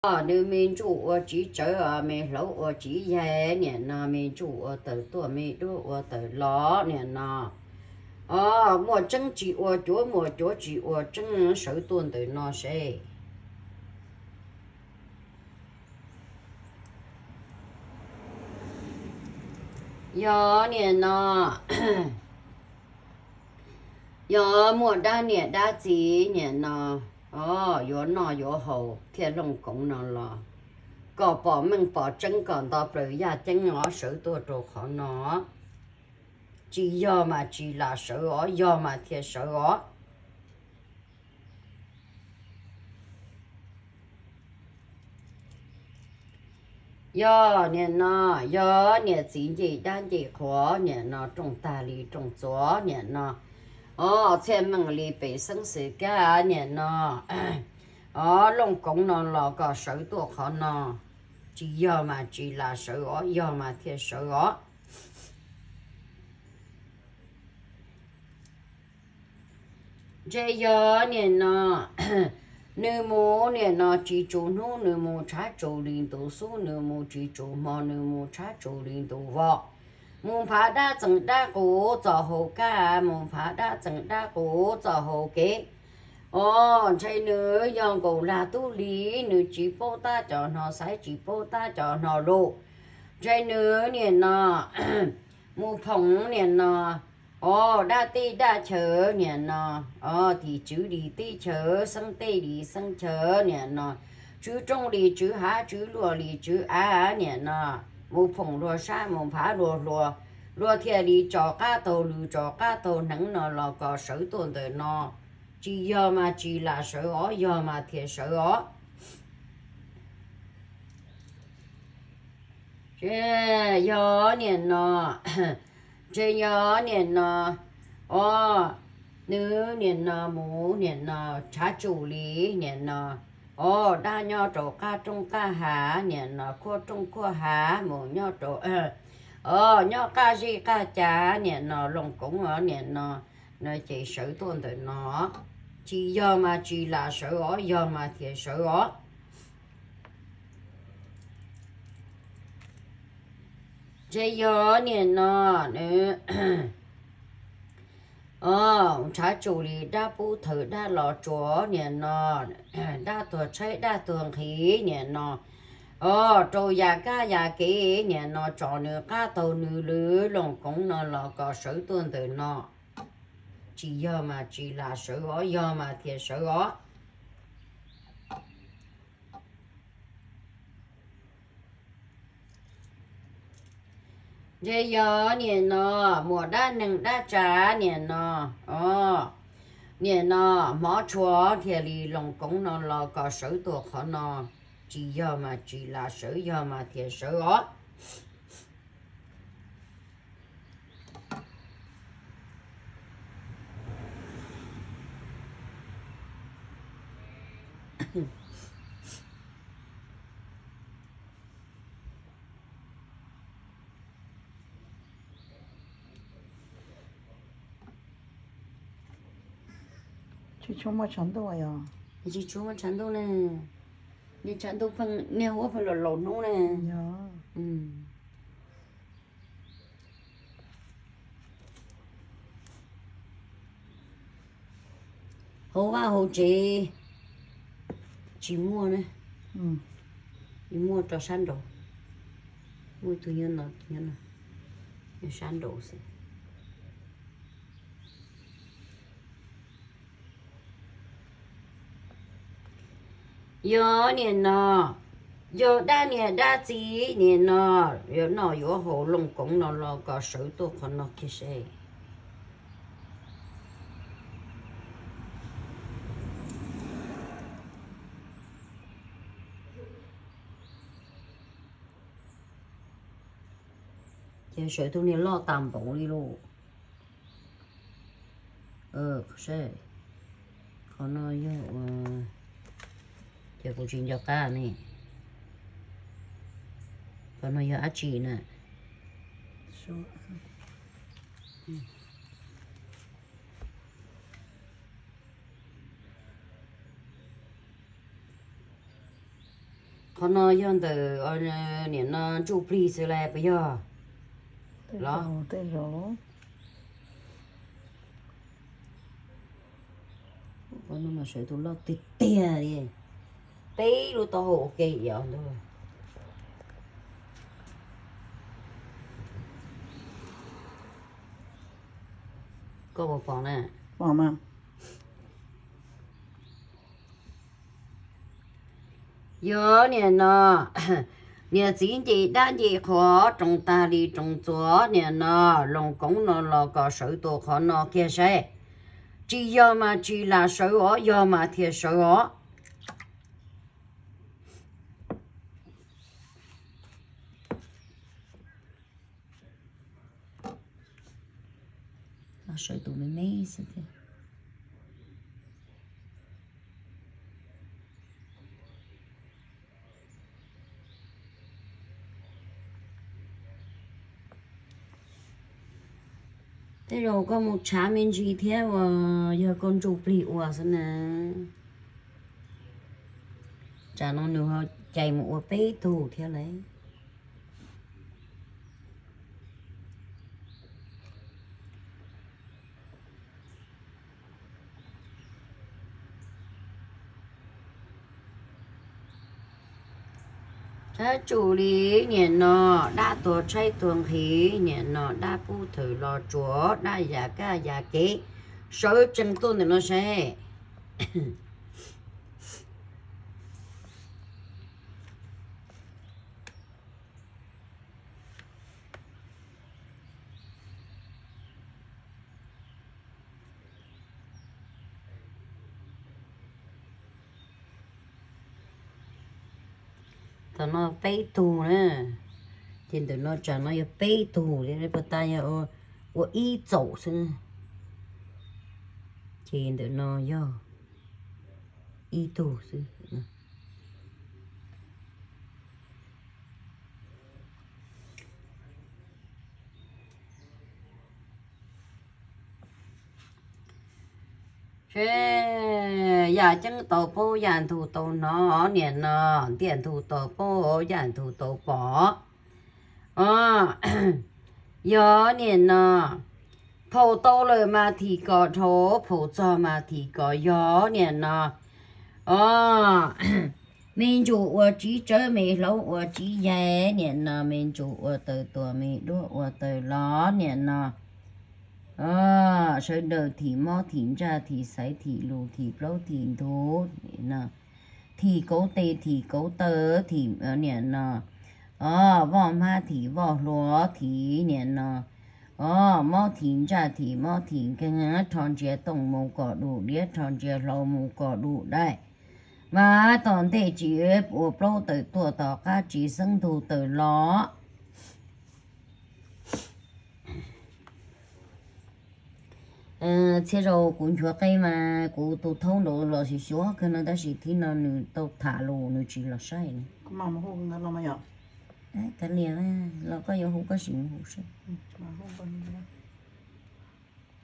Nws me ntsuj ua tsis tsawv, me hlauv ua tsis yaig, niam no me ntsuj ua tawm tuaj me duab ua tawm los niam no. O, muaj tseeb tsis ua cuav, muaj cuav tsis ua tseeb, sawv tuaj ntawm no seb. Yog niam no, yog muaj dab niam dab txiv niam no, o, yuav noj yuav haus thiaj looj koov no los, kom pom meej pom tseeb kom nto plaws yaj ceeb os, sawv tuaj rau qhov no. Tsis yog mas tsis lam sawv os, yog mas thiaj sawv os. Yog niam no, yog niam txiv nce dab nce qhuav niam no, rooj tag li rooj txuas niam no, o, txhiaj meej li pem xeeb xwm kab niam no, o, looj koov no los kom sawv tuaj qhov no. Tsis yog mas tsis lam sawv os, yog mas thiaj sawv os. Ntshe yog niam no, nws mus niam no tsis tsum hnub, nws mus tshav tsum li ntu xub, nws mus tsis tsum hmo, nws mus tshav tsum li ntu voj. Mus phav dab txeem dab qus txoj hauv kab, mus phav dab txeem dab qus txoj hauv kev. O, ntshe nws yog nkaus lag tub hli, nws tsis paub tab cov hno xaiv, tsis paub tab cov hno lus. Ntshe nws niam no mus phoom niam no, o, dab teb dab chaw niam no, o, tim tswv li teb chaw, xeeb teb li xeeb chaw niam no, tswv roob li tswv hav, tswv luaj li tswv av niam no, mus phoom luag sab, mus phav luag hluas, luag thiaj li tso qab taug lw tso qab taug hneev no los kom sawv tuaj ntawm no. Tsis yog mas tsis lam sawv os, yog mas thiaj sawv os. Yog niam no, ntshe yog niam no, o, nws niam no mus niam no tshav tsum li niam no, o, dab nyob rau qab roob qab hav niam no, khuab roob khuab hav mus nyob rau, o, nyob qab zej qab cav niam no, looj koov os niam no, no ces sawv tuaj ntawm no. Tsis yog mas tsis lam sawv os, yog mas thiaj sawv os. Ntshe yog niam no, o, tshav tsum li dab pub thawm dab los tsuas niam no, dab tuag tshaib dab tuag nqhis niam no, o, rau yam kab yam kev niam no tso nws qab taug nws lw looj koov no los kom sawv tuaj ntawm no. Tsis yog mas tsis lam sawv os, yog mas thiaj sawv os. Ntshe yog niam no, muaj dab neeg dab tsav niam no, o, niam no, hmov tshua thiaj li looj koov no los kom sawv tuaj qhov no. Tsis yog mas tsis lam sawv, yog mas thiaj sawv os. Tsis tshua muaj tshav ntuj yog? Tsis tshua muaj tshav ntuj ne. Niag tshav ntuj pheej, niag huab pheej los laus hnub ne. Hauv vaj hauv tsev tsis muaj ne. Muaj rau sab nraud. Muaj tus nyob no, nyob no, nyob sab nraud xwb. Yog niam no, yog dab niam dab txiv niam no, yuav noj yuav haus looj koov no los kom sawv tuaj qhov no kiag seb. Ces sawv tus niag loj tas npaum li lauj. Qhov no yog, ces kuv tsis nco qab ne. Qhov no yog dab tsi na? Qhov no yog ntawm niam no ntsuj plig xwb las puas yog? Los, qhov no mas sawv tus loj tiag tiag li, peb lub taub hau ua ke ib yam ntag. Koj puas pom na? Yog niam no, niam txiv nce dab nce qhua roos tag li roos txuas niam no, loos koob no los kom sawv tus qhov no kiag saib. Tsis yog mas tsis lam sawv os, yog mas thiaj sawv os. Los sawv tus me me xwb thiab. Tej zaum koj mus tshav me ntsis thiab uas yog koj ntsuj plig ua xwb na. Tsam no nws ho cais mus ua peb tug thiab lauj. Tshaib tsum li niam no, dab tuag tshaib tuag nqhis niam no, dab pub thawm los tsuas, dab yam kaj yam kev, sawv tsees tuaj ntawm no saib. Tam no peb tug na, ces ntawm no tsam no yog peb tug, puas tas yog ua ib txaum xwb na, ces ntawm no yog ib tug xwb. Seb, yam ceeb tau paub yam ntug tau hnov niam no, ntiaj ntug tau paub yam ntug tau pom. Yog niam no, phaum tau lawm mas thim kom dhau, phaum txog mas thim kom yog niam no. O, me ntsuj ua tsiv tsawb, me hlaub ua tsiv yaig niam no, me ntsuj ua taws tuam, me duab ua taws los niam no. O, sawv daws thim mob thim ntsaj thim xaiv thim lus thim plaub thim ntug, thim kauv tes thim kauv taw thim niam no. O, voj hmab thim voj hlua thim niam no. O, mob thim ntsaj thim mob thim nkeeg, rho ntsia tooj mus kom dum diav, rho ntsia hlau mus kom dum daim. Mas tom ntej tsis ua plaub taws tuaj, tom qab tsis xeeb ntug taws los. Txhia zaus kuv nchuav qe mas kuv tus thaub nraud los xyuas xyuas kawg no, tab sis thib no nws tau tham lus nws tsis los saib. Kav liam, los koj yuav hu koj sim mus hu saib.